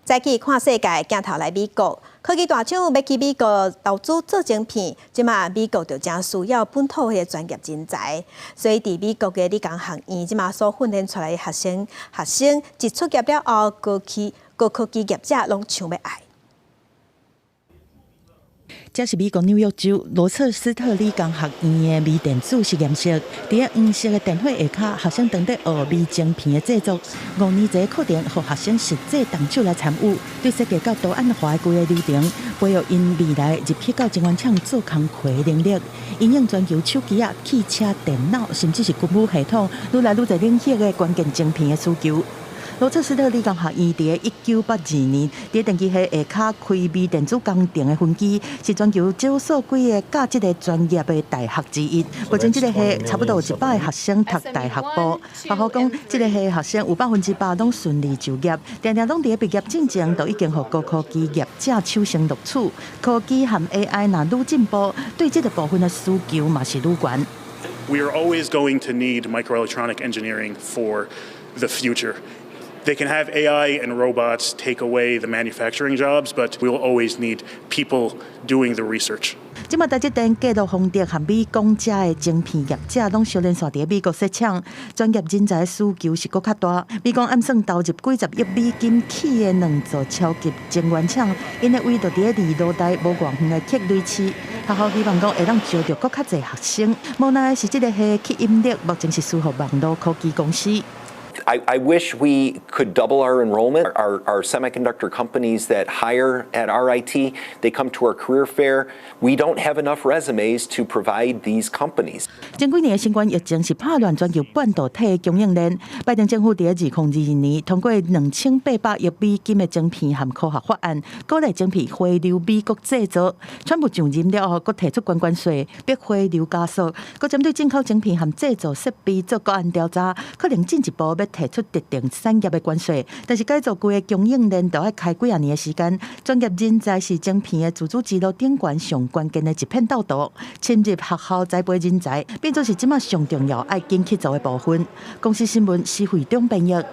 再去看世界，鏡頭來美國，科技大廠欲去美國投資做晶片，這馬美國就誠需要本土的專業人才，所以佇美國的理工學院這馬所訓練出來的學生，學生一出業了後，高科技業者攏搶欲愛。這是美國紐約州羅徹斯特理工學院的微電子實驗室，佇個黃色的電火下跤，學生當咧學微晶片的製作。5年這個課程，予學生實際動手來參與，對設計到圖案化的規个流程，培育𪜶未來入去到晶圓廠做工課的能力。應用全球手機仔、汽車、電腦，甚至是軍武系統，愈來愈濟領域的關鍵晶片的需求。羅徹斯特理工學院佇1982年，佇電機系下跤開微電子工程的分支，是全球少數幾个教這个專業的大學之一。目前這个系差不多有100个學生讀大學部。學校講，這个系學生有100%攏順利就業，定定攏佇畢業進前，就已經予高科技業者搶先錄取。科技和 AI 若愈進步，對這个部分的需求嘛是愈懸。 We are always going to need microelectronic engineering for the future. They can have AI and robots take away the manufacturing jobs, but we will always need people doing the research. 這馬台積電、嘉諾宏德和美光遮的晶片業者攏相連紲佇美國設廠，專業人才的需求是閣較大。美光暗算投入幾十億美金起的兩座超級晶圓廠，𪜶的位就佇離羅大無偌遠的克雷市。學校希望講會當招著閣較濟學生。無奈的是，這个系吸引力目前是輸予網路科技公司。 I wish we could double our enrollment. Our semiconductor companies that hire at RIT, they come to our career fair. We don't have enough resumes to provide these companies. 前幾年的新冠疫情是拍亂全球半導體供應鏈。拜登政府佇2022年通過2800億美金的晶片和科學法案，鼓勵晶片回流美國製造。川普上任了後，閣提出懸關稅，逼回流加速，閣針對進口晶片和製造設備做國安調查，可能進一步欲提出特定產業的關稅。但是改造規个供應鏈，都愛開幾仔年的時間。專業人才是晶片的自主之路頂懸上關鍵的一片道途。深入學校栽培人才，變做是這馬上重要愛緊去做的部分。公視新聞施惠中編譯。